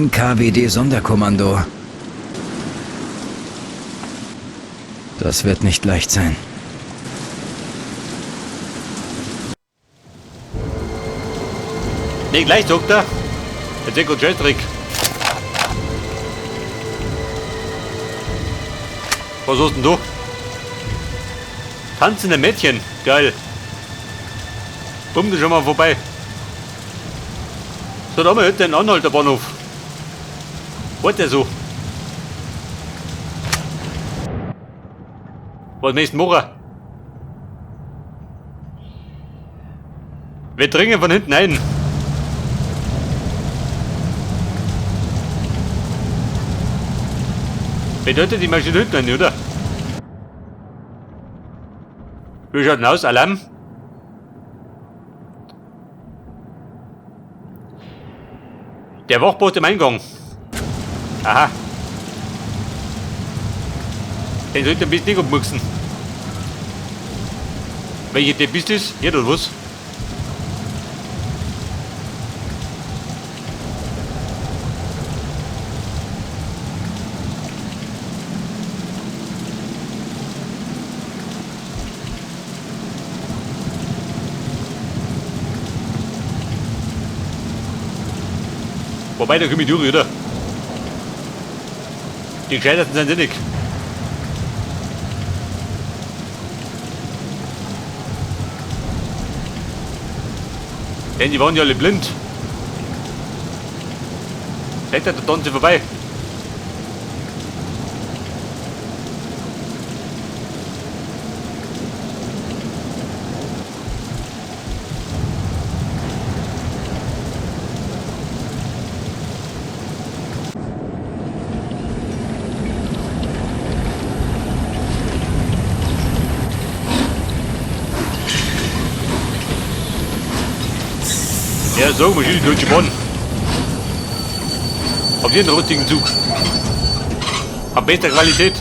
NKWD-Sonderkommando. Das wird nicht leicht sein. Nicht gleich, sagt er. Jetzt wird grad Scheißdreck. Was hast denn du? Tanzende Mädchen. Geil. Bumm, das schon mal vorbei. So, da haben wir heute den Anhalterbahnhof. Was der so? Was möchtest du machen? Wir dringen von hinten ein. Bedeutet, die Maschine hinten ein, oder? Wie schaut denn aus? Alarm? Der Wachpost im Eingang. Aha. Den sollte ein bisschen nicht abmuchsen. Welche Depp ist das? Hier oder was? Wobei, da komme ich durch, oder? Die gescheiterten sind sinnig. Denn die waren ja alle blind. Seid ihr, da tanzen sie vorbei. Ja, so, Maschine Deutsche Bahn. Habt ihr einen rostigen Zug? Hab bester Qualität.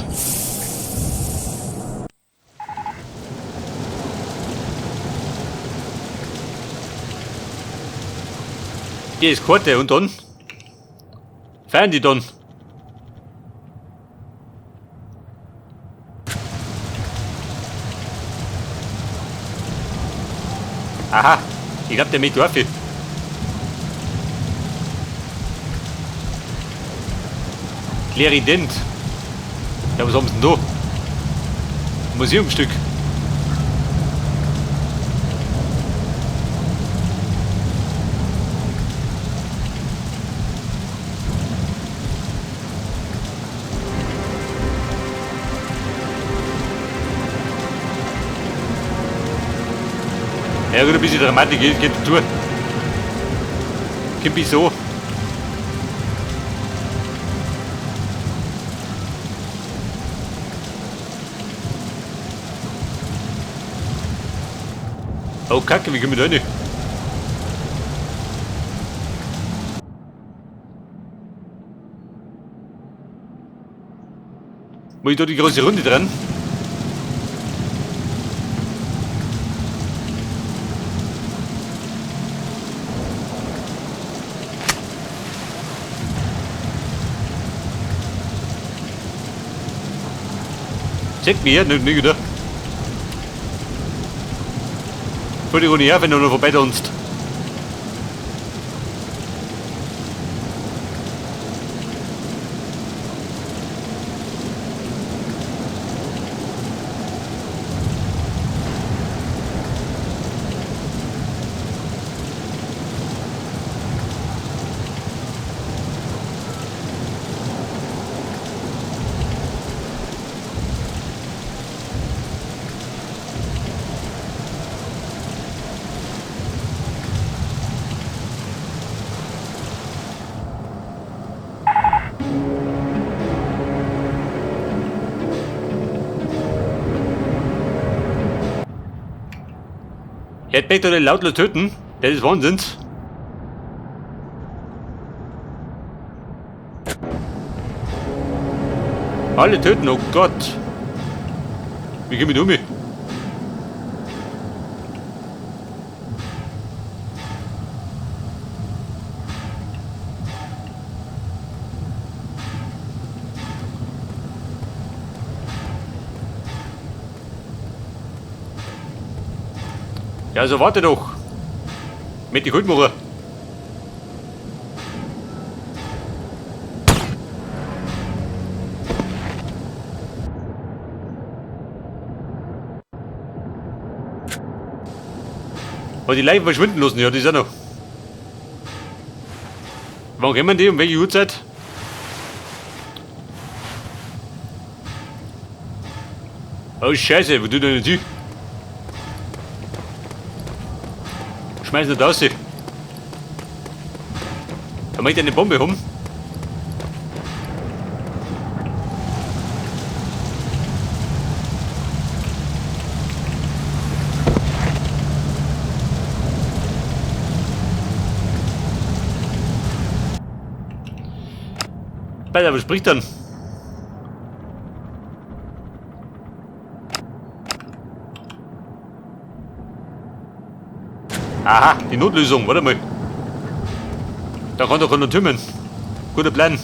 Die ist Korte und dann? Feiern die dann? Aha, ich glaub, der möchte auf. Klerident. Ja, was haben sie denn da? Museumsstück. Ja gut, ein bisschen Dramatik geht dazu. Kommt ich so. Oh Kacke, wie kommen wir da rein? Muss ich da die große Runde dran? Zeig mir, nicht, nicht wieder. Voll die Runde her, wenn du noch vorbei tanzt. Jetzt möchte ich den lautlos töten. Das ist Wahnsinn. Alle töten, oh Gott. Wie geh ich um? Ja, also warte doch. Mit die machen. Aber die Leichen verschwinden lassen, ja, die sind noch. Wann kommen die? Um welche Uhrzeit? Oh Scheiße, wo tut denn die? Schmeißen nicht raus. Da möchte ich eine Bombe haben. Alter, was spricht dann? Aha, die Notlösung, warte mal. Da kann doch keiner tümmen. Guter Plan.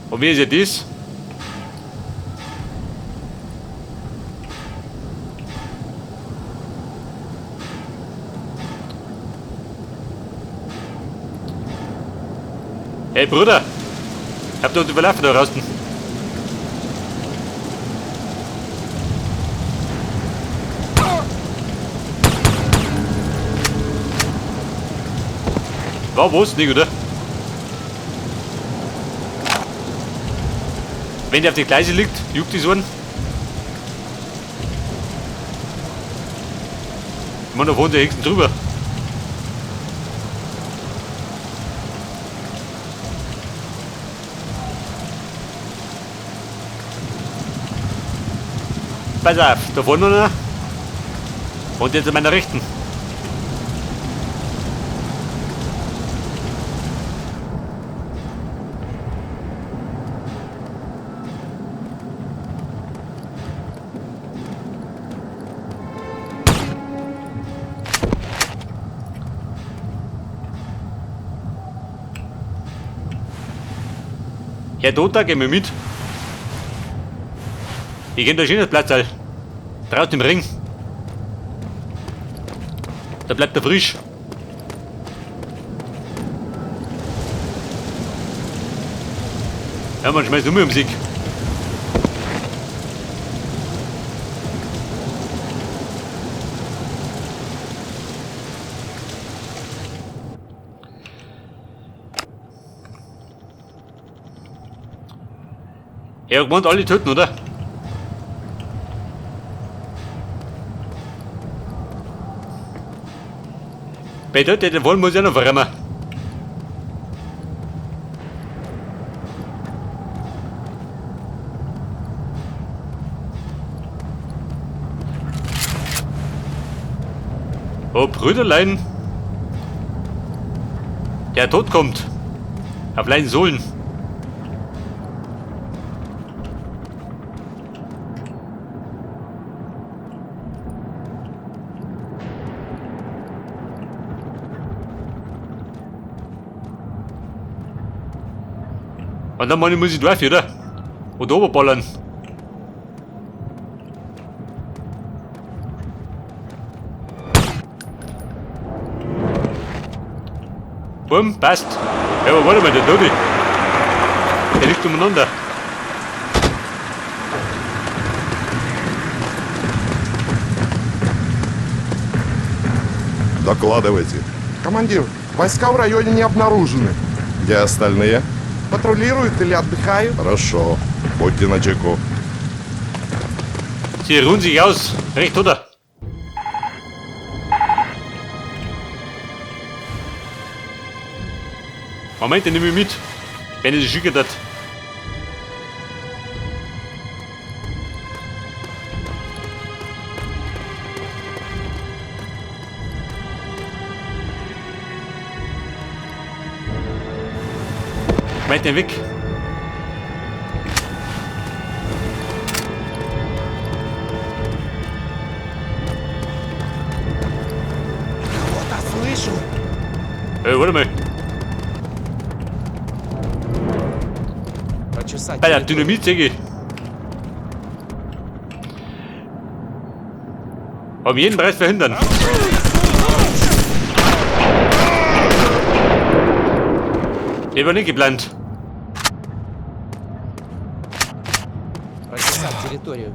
Und wie ist ja das? Hey Bruder, ich hab doch die überlaufen da draußen. War wo's nicht, oder? Wenn der auf die Gleise liegt, juckt die so an. Ich meine, da fahren die höchstens drüber. Pass auf, da vorne noch einer. Und jetzt an meiner Rechten. Herr Dota, geh mir mit. Ich geh da schönes Platz, Alter. Draußen im Ring. Da bleibt er frisch. Ja, man schmeißt um Sieg. Er hat gemeint, alle töten, oder? Bei dort, den wollen muss ich auch noch verräumen. Oh, Brüderlein. Der Tod kommt. Auf leinen Sohlen. Und dann meine muss ich drauf, oder? Und oberballern. Bumm, passt. Ja, aber warte mal, der Dodi. Der liegt umeinander. Докладывайте. Командир, войска в районе не обнаружены. Где остальные? Патрулируют или отдыхают? Хорошо. Будьте начеку. Sie ruhen sich aus. Recht, oder? Moment, den nehme ich mit. Wenn ich sich schicken hat. Schmeiß den weg. Кого-то слышу! Ey, warte mal. Прочесать Bei der территорию. Dynamitsäge. Um jeden Preis verhindern. Der war nicht geplant. Прочесать территорию.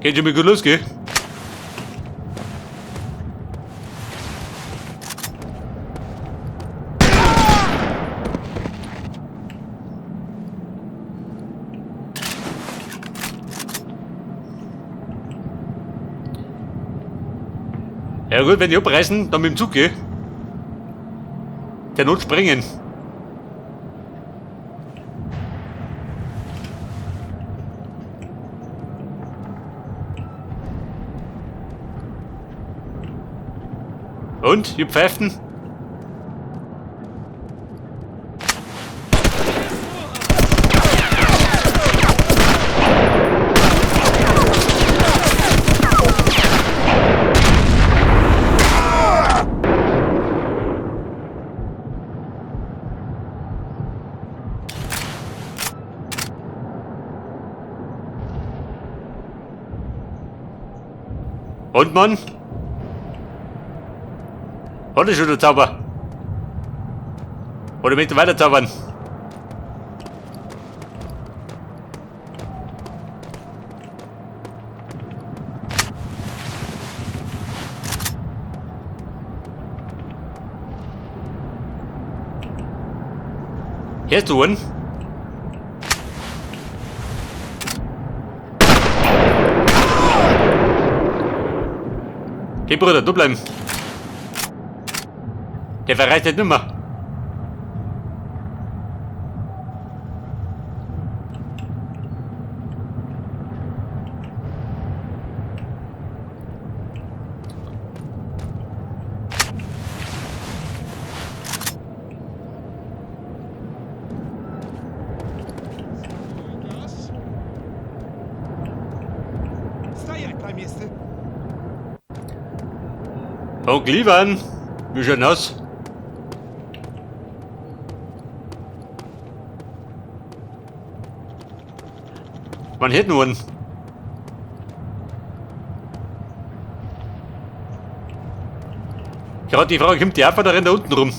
Geht schon mal gut los, gell? Ja gut, wenn die abreißen, dann mit dem Zug, gell? Der Not springen. Und, ihr Pfeifen? Und Mann? Hat er schon der Zauber? Oder möchte weiter zaubern? Hörst du einen? Okay, Bruder, du bleiben. Der verreist nicht nimmer. Стоять на месте! Onkel Ivan, wie schaut denn aus? Man hört nur einen. Gerade die Frage, kommt die einfach da rennt da unten rum?